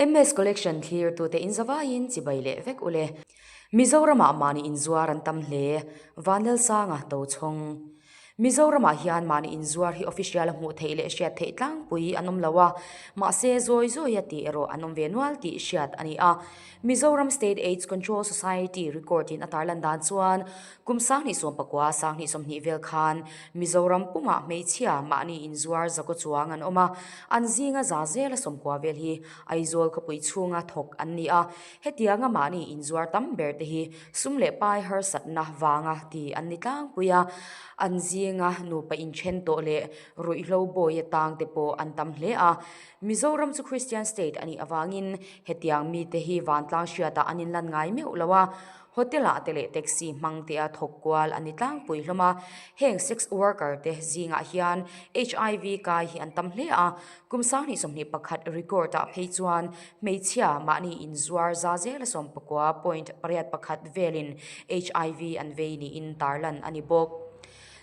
MS Collection thlirtute in zavaiin chibai leh vek ule. Mizoramah mahni inzuar an tam hle, Vanlalsanga Tochhawng. Mizoramah hian mahni inzuar hi official a hmuh theih leh hriat theih tlangpui an awm lo a, mahse zawi zawi a tih erawh an awm ve nual tih hriat a ni a. Mizoram State Aids Control Society record in a tarlan dan chuan kum 2019 2020 vel khan Mizoram pumah hmeichhia mahni inzuar zakaw chuang an awm a, an zinga za zela 90 vel hi Aizawl khawpui chhunga thawk an ni a. Hetianga mahni inzuar tam ber te hi sum leh pai harsatna vanga ti an ni tlangpui a, an zinga nupa inthen tawh leh ruihhlo bawi atang te pawh an tam hle a. Mizoram chu Christian state a nih avangin hetiang mite hi vantlang hriatah an inlan ngai meuh lo a, hotel ah te leh taxi hmang te a thawk kual an ni tlangpui hlawm a. Heng sex worker te zingah hian HIV kai hi an tam hle a, kum 2021 record ah phei chuan hmeichhia mahni inzuar za zela 19.81 velin HIV an vei niin tarlan a ni bawk.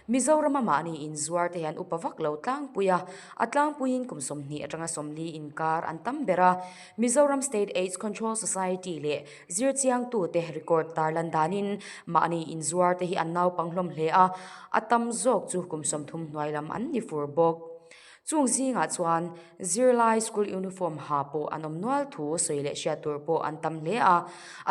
Mizorama mahni inzuar te hian upa vak lo tlangpui a, a tlangpuiin kum 20 atanga 40 inkar an tam ber a. Mizoram State Aids Control Society leh zirchiangtute record tarlan danin mahni inzuar te hi an naupang hlawm hle a, a tam zawk chu kum 30 hnuai lam an ni fur bawk. Chung zingah chuan zirlai school uniform ha pawh an awm nual thu sawi leh hriat tur pawh an tam hle a,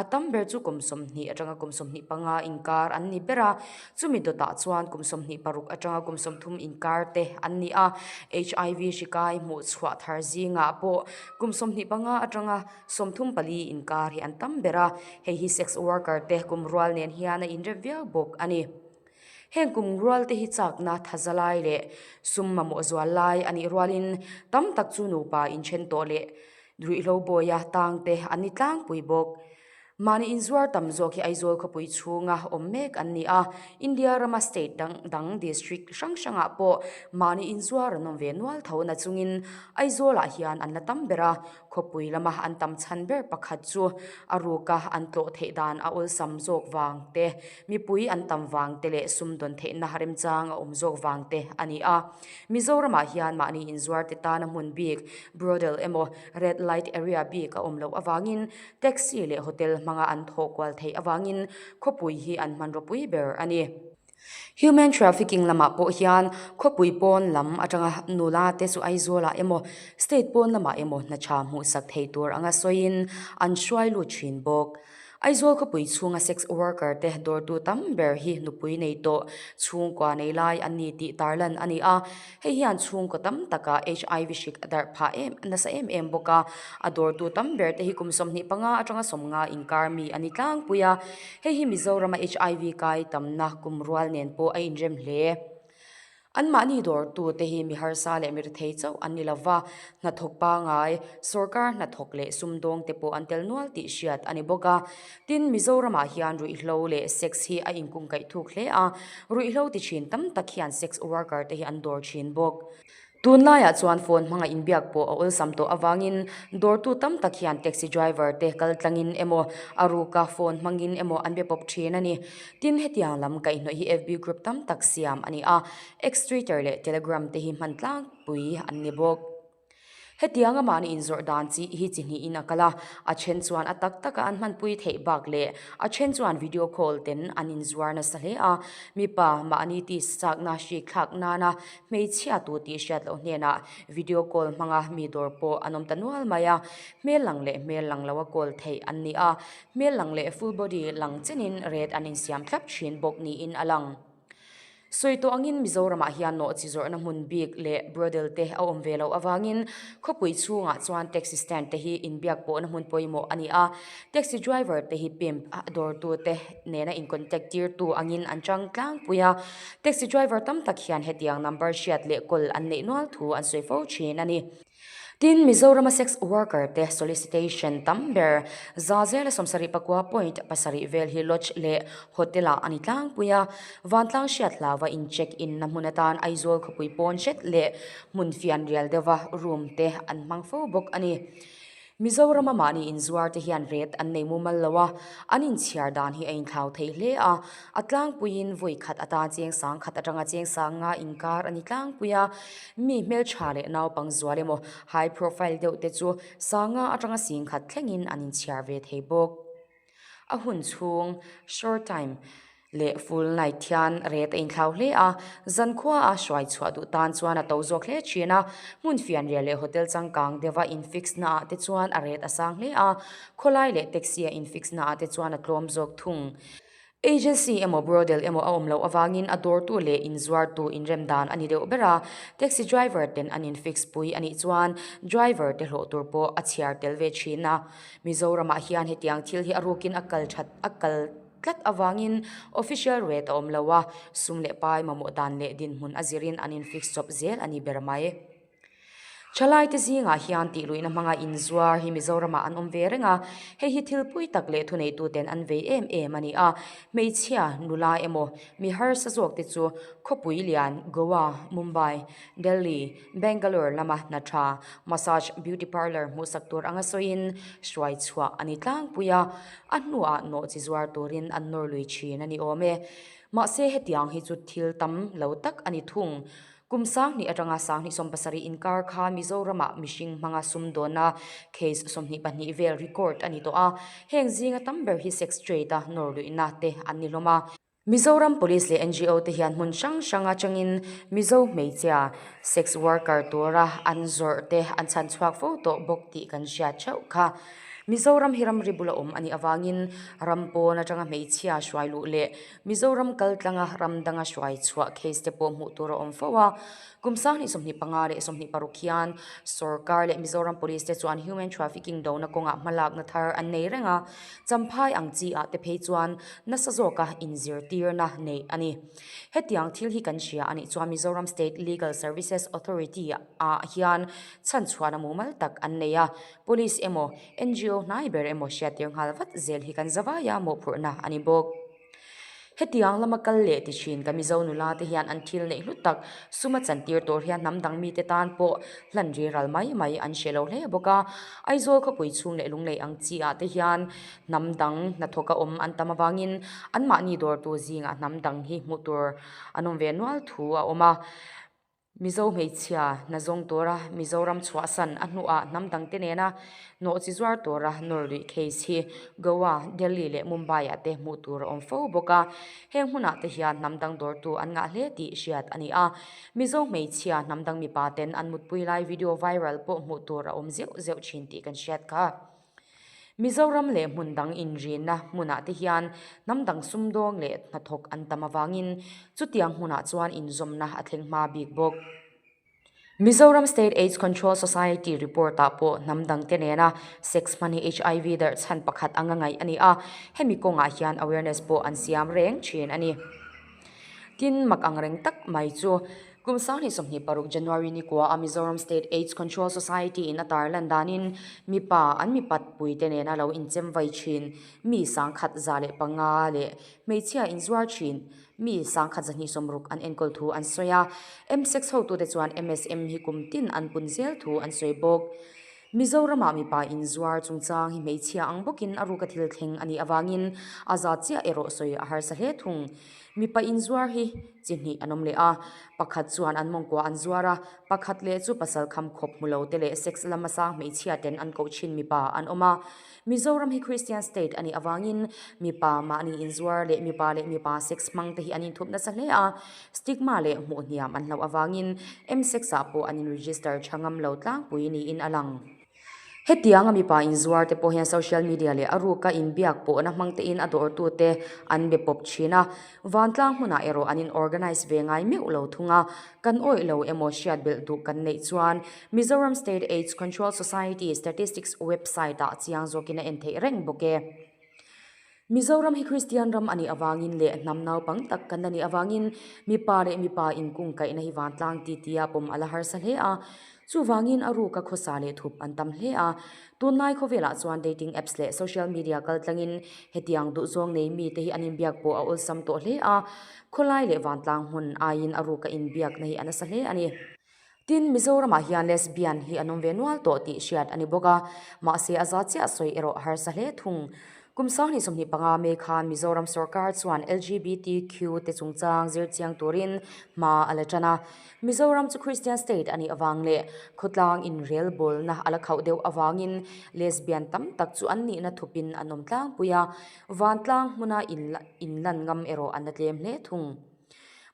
a tam ber chu kum 20 atanga kum 25 inkar an ni ber a, chumi dawtah chuan kum 26 atanga kum 30 inkar te an ni a, HIV hri kai hmuh chhuah thar zingah pawh kum 25 atanga 34 inkar hi an tam ber a, hei hi sex worker te kum rual nen hian a inrem viau bawk a ni. Heng kum rual te hi chakna thaza lai leh sum mamawh zual lai a nih rualin tam tak chu nupa inthen tawh leh ruihhlo bawia tang te an ni tlangpui bawk. Mahni inzuar tam zawk hi Aizawl khawpui chhunga awm mek an ni a, India rama state dang dang district hrang hrangah pawh mahni inzuar an awm ve nual tho nachungin Aizawlah hian an la tam ber a, Khawpui lama an tam chhan ber pakhat chu a ruka an tlawh theih dan a awlsam zawk vang te, mipui an tam vang te leh sumdawn theihna remchang a awm zawk vang te a ni a. Mizoramah hian mahni inzuar te tana hmun bik, brothel emaw red light area bik a awm loh avangin taxi leh hotel hmanga an thawh kual theih avangin khawpui hi an hmanraw pui ber a ni. Human trafficking lamah pawh hian khawpui pawn lam atanga nula te chu Aizawlah emaw state pawn lamah emaw hna tha hmuhsak thei tur anga sawiin an hruai lut thin bawk. Aizawl khawpui chhunga sex worker te dawrtu tam ber hi nupui nei tawh chhungkua nei lai an ni tih tarlan a ni a, hei hian chhungkaw tam taka HIV hrik a darh phah em nasa em em bawk a, a dawrtu tam ber te hi kum 25 atanga 50 inkar mi a ni tlangpui a. Hei hi Mizorama HIV kai tamna kum rual nen pawh a inrem hle. Anmahni dawrtute hi mi harsa leh mi rethei chauh an ni lova, hnathawk pangai, sorkar hnathawk leh sumdawngte pawh an tel nual tih hriat a ni bawk a. Tin, Mizoramah hian ruihhlo leh sex hi a inkungkaih thuk hle a, ruihhlo ti thin tam tak hian sex worker te hi an dawr thin bawk. Tunlaiah chuan phone hmanga inbiak pawh a awlsam tawh avangin dawrtu tam tak hian taxi driver te kal tlangin emaw a ruka phone hmangin emaw an be pawp thin a ni. Tin, hetiang lam kaihhnawih hi FB group tam tak siam a ni a, X Twitter leh Telegram te hi hman tlangpui an ni bawk. Hetianga mahni inzawrh dan chi hi chi hnihin a kal a, a then chuan a tak taka an hmanpui theih bak leh a then chuan video call ten an inzuar nasa hle a, mipa mahni tihchakna hrik thlak nana Hmeichhia tu tih hriat loh hnenah video call hmanga mi dawr pawh an awm ta nual mai a, hmel lang leh hmel lang loa call theih an ni a, hmel lang leh full body lang chenin rate an insiam thlap thin bawk niin a lang. Sawi tawh angin Mizoramah hian nawhchi zawrhna hmun bik leh brothel te a awm ve loh avangin khawpui chhungah chuan taxi stand te hi inbiak pawhna hmun pawimawh a ni a, taxi driver te hi pimp a dawrtute nena in contact tirtu angin an chang tlangpui a, taxi driver tam tak hian hetiang number hriat leh kawl an neih nual thu an sawi fo thin a ni. Tin, Mizorama sex worker te solicitation tam ber za zela 79.7 vel hi lodge leh hotel ah a ni tlangpui a, vantlang hriat hlauva in check in na hmun atan Aizawl khawpui pawn hret leh hmun fianrial deuha room te an hmang fo bawk a ni. Mizorama mahni inzuar te hian ret an nei mumal lo a, an inchhiar dan hi a inthlau thei hle a. A tlangpuiin vawi khat atan cheng sang khat atanga cheng sang nga inkar a ni tlangpui a. Mi hmeltha leh naupang zual emaw high profile deuh te chu sanga atanga sing khat thlengin an inchhiar ve thei bawk. A hun chhung, short time, leh full night hian ret a inthlau hle a, zankhua a hruai chhuah duh tan chuan a to zawk hle thin a, hmun fianrial leh hotel changkang deuha in fix na ah te chuan a ret a sang hle a, khawlai leh taxi a in fix na ah te chuan a tlawm zawk thung. Agency emaw brodel emaw a awm loh avangin a dawrtu leh inzuartu inrem dan a ni deuh ber a, taxi driver ten an in fix pui a nih chuan driver te hlawh tur pawh a chhiar tel ve thin a. Mizoramah hian hetiang thil hi a rukin a kal that a kal tlat avangin official rate a awm lo a, sum leh pai mamawh dan leh dinhmun a zirin an in fix chawp zel a ni ber mai. Thalaite zingah hian tihluihna hmanga inzuar hi Mizoramah an awm ve reng a, hei hi thil pui tak leh thuneituten an vei em em a ni a. Hmeichhia, nula emaw, mi harsa zawkte chu khawpui lian Goa, Mumbai, Delhi, Bangalore lama hna tha, massage, beauty parlour hmuhsak tur anga sawiin hruai chhuah a ni tlangpui a, a hnuah nawh chi zuar turin an nawr lui thin a ni awm e. Mahse hetiang hi chu thil tam lo tak a ni thung. Kum 2000 atanga 2017 inkar kha Mizoramah mihring hmanga sumdawnna case 22 vel record a ni tawh a, heng zinga tam ber hi sex trade-a nawr luihna te an ni hlawm a. Mizoram Police leh ngo te hian hmun hrang hrang atangin Mizo hmeichhia sex worker tura an zawrh te an chhan chhuak fo tawh bawk tih kan hriat theuh kha. Mizoram hi ramri bula awm a nih avangin ram pawn atanga hmeichhia hruai luh leh Mizoram kal tlanga ram danga hruai chhuah case te pawh hmuh tur a awm fo a. Kum 2025 leh 26 hian sorkar leh Mizoram Police te chuan human trafficking dona kawngah hmalakna thar an nei reng a, Champhai ang chi ah te phei chuan nasa zawka inzirtirna neih a ni. Hetiang thil hi kan hria a nih chuan Mizoram State Legal Services Authority ah hian chhanchhuahna mumal tak an nei a, Police emaw, ngo hnai ber emaw hriattir nghal vat zel hi kan zavaia mawhphurhna a ni bawk. Hetiang lama kal leh ti thin ka Mizo nula te hian an thil neih hlut tak suma chantir tur hian hnam dang mite tan pawh hlan ri ral mai mai an hre lo hle bawk a. Aizawl khawpui chhung leh lunglei ang chi ah te hian hnam dang hnathawk a awm an tam avangin anmahni dawrtu zingah hnam dang hi hmuh tur an awm ve nual thu a awm a. Mizo hmeichhia hna zawng tura Mizoram chhuahsan a hnuah hnam dangte nena nawhchi zuar tura nawr luih case hi Goa, Delhi leh Mumbai ah te hmuh tur a awm fo bawk a. Heng hmunah te hian hnam dang dawrtu an ngah hle tih hriat a ni a. Mizo hmeichhia hnam dang mipa ten an mutpui lai video viral pawh hmuh tur a awm zeuh zeuh thin tih kan hriat kha. Mizoram leh hmun dang inrinna hmunah te hian hnam dang sumdawng leh hnathawk an tam avangin chutiang hmunah chuan inzawmna a thleng hma bik bawk. Mizoram State Aids Control Society report-ah pawh hnam dangte nena sex hman hi HIV darh chhan pakhat anga ngaih a ni a, hemi kawngah hian awareness pawh an siam reng thin a ni. Tin, mak ang reng tak mai chu Kum 2026 January ni kua a Mizoram State Aids Control Society in a tarlan danin mipa an mipat puite nena lo inchem vai thin mi 105 leh hmeichhia inzuar thin mi 1260 an enkawl thu an sawi a. M-sex hotute chuan MSM hi kum tin an pun zel thu an sawi bawk. Mizoramah mipa inzuar chungchang hi hmeichhia ang bawkin a ruka thil thleng a nih avangin a zat chiah erawh sawi a harsa hle thung. Mipa inzuar hi chi hnih an awm leh a, pakhat chuan an mawngkua an zuar a, pakhat leh chu pasal kham khawp hmu lo te leh sex lama sang hmeichhia ten an koh thin mipa an awm a. Mizoram hi Christian state a nih avangin mipa mahni inzuar leh mipa leh mipa sex hmang te hi an inthup nasa hle a, stigma leh hmuh hniam an hlauh avangin M-sex ah pawh an in register tha ngam lo tlangpui niin a lang. Hetianga mipa inzuar te pawh hian social media leh a ruka inbiak pawhna hmang tein a dawrtute an be pawp thin a, vantlang hmunah erawh an in organise ve ngai meuh lo thung a, kan awih lo emaw hriat belh duh kan neih chuan Mizoram State Aids Control Society Statistics website ah chiang zawkin a en theih reng bawk e. Mizoram hi Kristian ram a nih avangin leh hnam naupang tak kan la nih avangin mipa leh mipa inkungkaihna hi vantlang titi a pawm a la harsa hle a. Chuvangin a ruka khawsa leh thup an tam hle a. Tunlai khawvelah chuan dating apps leh social media kaltlangin hetiang duhzawng nei mite hi an inbiak pawh a awlsam tawh hle a. Khawlai leh vantlang hmun aiin a ruka inbiakna hi a nasa hle a ni. Tin, Mizoramah hian lesbian hi an awm ve nual tawh tih hriat a ni bawk a, mahse a za chiah sawi erawh a harsa hle thung. Kum 2025 May khan Mizoram sorkar chuan LGBTQ te chungchang zir chiang turin hma a la tan a. Mizoram chu Christian state a nih avang leh khawtlang inrelbawlna a la khauh deuh avangin lesbian tam tak chu an nihna thupin an awm tlangpui a, vantlang hmuna inlan ngam erawh an la tlem hle thung.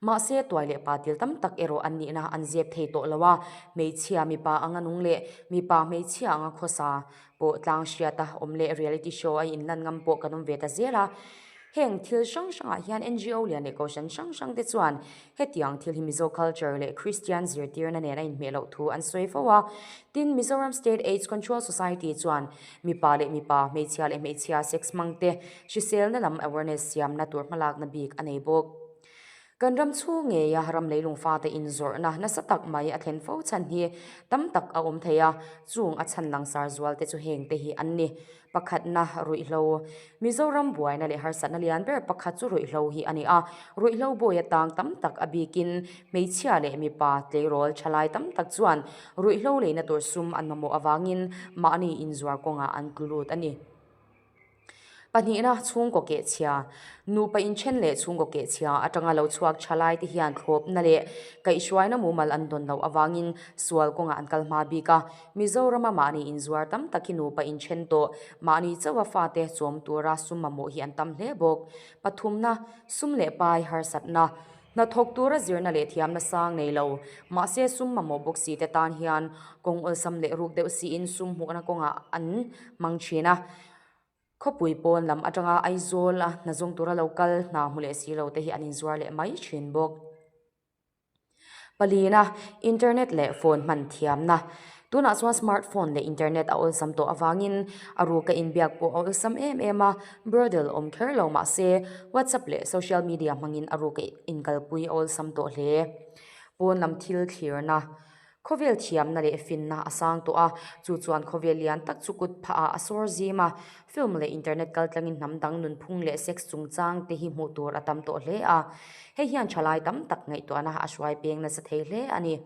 Mahse, tuai leh pa til tam tak erawh an nihna an zep thei tawh lo a, hmeichhia mipa anga nung leh mipa hmeichhia anga khawsa pawh tlang hriata awm leh reality show a inlan ngam pawh kan awm ve ta zel a. Heng thil hrang hrangah hian NGO lian leh kohhran hrang hrang te chuan hetiang thil hi Mizo culture leh Christian zirtirna nen a inhmeh loh thu an sawi fo a. Tin, Mizoram State Aids Control Society chuan mipa leh mipa, hmeichhia leh hmeichhia sex hmang te hriselna lam awareness siamna tur hmalakna bik a nei bawk. Kan ram chhung ngeia ram leilung fate inzawrhna nasa tak mai a thlen fo chhan hi tam tak a awm thei a, chung a chhan langsar zual te chu heng te hi an ni. Pakhatna, ruihhlo. Mizoram buaina leh harsatna lian ber pakhat chu ruihhlo hi a ni a, ruihhlo bawi atang tam tak a bikin hmeichhia leh mipa tleirawl thalai tam tak chuan ruihhlo leina tur sum an mamawh avangin mahni inzuar kawngah an tlu lut a ni. Pahnihna, chhungkaw kehchhia. Nupa inthen leh chhungkaw kehchhia atanga lo chhuak tha lai te hian thlawpna leh kaihhruaina mumal an dawn loh avangin sual kawngah an kal hma bik a. Mizorama mahni inzuar tam tak hi nupa inthen tawh, mahni chauha fate chawm tura sum mamawh hi an tam hle bawk. Pathumna, sum leh pai harsatna. Hnathawk tura zirna leh thiamna sang nei lo, mahse sum mamawh bawk si te tan hian kawng awlsam leh ruk deuh siin sum hmuhna kawngah an hmang thin a. Khawpui pawn lam atanga Aizawl a hna zawng tura lo kal hna hmu leh si lo te hi an inzuar leh mai thin bawk. Palina, internet leh phone hman thiamna. Tunah chuan smart phone leh internet a awlsam tawh avangin a ruka inbiak pawh a awlsam em em a, brodel awm kher lo mah se WhatsApp leh social media hmangin a ruka inkalpui a awlsam tawh hle. Pawn lam thil thlirna, khawvel thiamna leh finna a sang tawh a, chu chuan khawvel lian tak chu kut phah ah a sawr zim a, film leh internet kaltlangin hnam dang nunphung leh sex chungchang te hi hmuh tur a tam tawh hle a, hei hian thalai tam tak ngaihtuahna a hruai peng nasa thei hle a ni.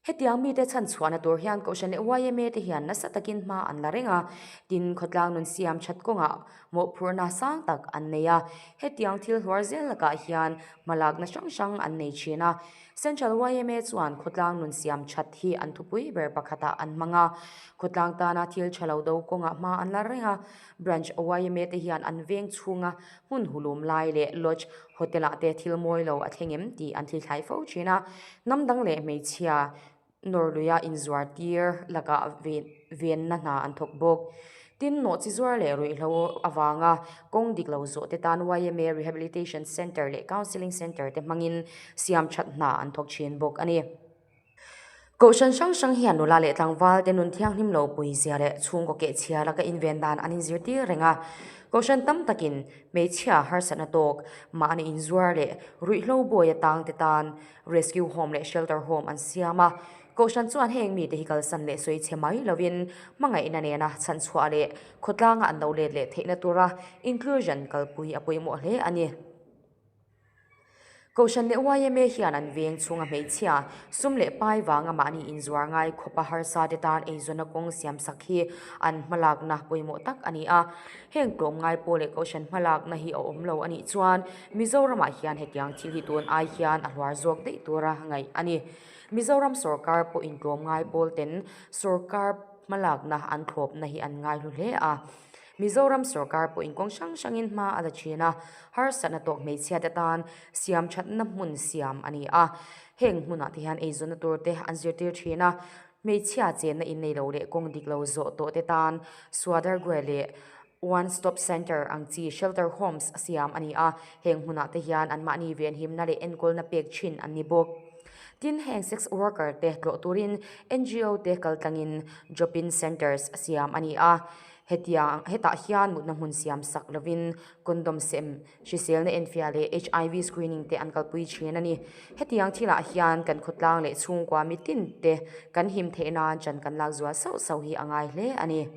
Hetiang mite chhan chhuahna tur hian Kohhran leh yma te hian nasa takin hma an la reng a, tin khawtlang nun siam that kawngah mawhphurhna sang tak an nei a. Hetiang thil hluar zel lakah hian hmalakna hrang hrang an nei thin a. Central yma chuan khawtlang nun siam that hi an thupui ber pakhatah an hmang a, khawtlang tana thil tha lo do kawngah hma an la reng a. Branch yma te hian an veng chhunga hmun hulum lai leh lodge hotel ah te thil mawi lo a thleng em tih an thlithlai fo thin a, hnam dang leh hmeichhia nawr luia inzuar tir lakah venna hna an thawk bawk. Tin, nawh chi zuar leh ruihhlo avanga kawng dik lo zawh te tan yma Rehabilitation Centre leh Counselling Centre te hmangin siam that hna an thawk thin bawk a ni. Kohhran hrang hrang hian nula leh tlangval te nun thianghlim lo puizia leh chhungkaw kehchhia laka inven dan an inzirtir reng a. Kohhran tam takin hmeichhia harsatna tawk, mahni inzuar leh ruihhlo bawi atang te tan rescue home leh shelter home an siam a. Kohhran chuan heng mite hi kalsan leh sawi chhe mai lovin hmangaihna nena chhanchhuah leh khawtlanga an lo let leh theihna tura inclusion kalpui a pawimawh hle a ni. Kohhran leh yma hian an veng chhunga hmeichhia, sum leh pai vanga mahni inzuar ngai khawpa harsa te tan eizawnna kawng siam sak hi an hmalakna pawimawh tak a ni a. Heng tlawmngai pawh leh kohhran hmalakna hi a awm lo a nih chuan Mizoramah hian hetiang thil hi tun ai hian a hluar zawk daih tura ngaih a ni. Mizoram sorkar pawhin tlawmngai pawl ten sorkar hmalakna an thlawpna hi an ngaihlu hle a. Mizoram sorkar pawhin kawng hrang hrangin hma a la thin a, harsatna tawk hmeichhia te tan siam thatna hmun siam a ni a. Heng hmunah te hian eizawnna tur te an zirtir thin a, hmeichhia chenna innei lo leh kawng dik lo zawh tawh te tan Swadarghwe leh One Stop Centre ang chi Shelter Homes siam a ni a, heng hmunah te hian anmahni venhimna leh enkawlna pek thin an ni bawk. Tin, heng sex worker te tlawh turin NGO te kaltlangin Drop-in Centres siam a ni a. Hetiang, hetah hian mutna hmun siam sak lovin condom sem, hriselna enfiah leh HIV screening te an kalpui thin a ni. Hetiang thilah hian kan khawtlang leh chhungkua mitin te kan him theih nan chan kan lak zual sauh sauh hi a ngai hle a ni.